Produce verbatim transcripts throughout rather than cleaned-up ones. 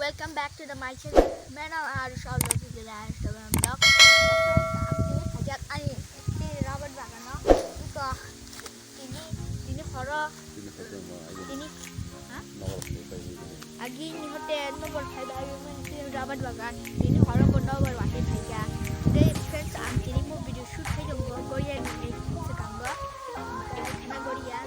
Welcome back to the my channel. Mano aru shal dosi jela Instagram vlog. Ang tini thajak ani tini rabat bagano. Iko tini tini horo tini ha? Agi ni hote nobor phai da ayu tini rabat bagan. Tini horo ko nobor wahai phai ya. Today friends ang tini mo video shoot khai dong go Korea ni sekango. Khana Korea.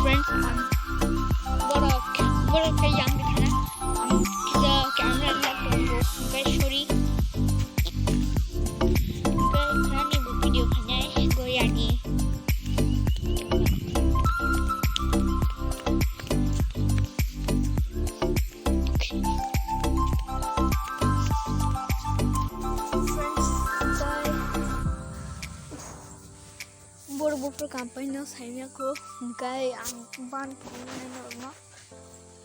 Friends, ang borok, borok khe yang di khana. Ang kisa camera lock tongo, hwnkhe sorry. Hwnkhe khana ni bo video khainai, hwnkhe yani. Friends, bye. Borok buphuru kampaino saimya kho, hwnkhe ang ban phunuknai norokno,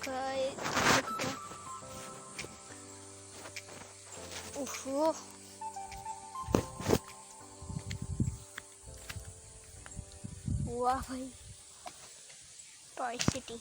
hwnkhe uhu. Wah bhai, Toy City.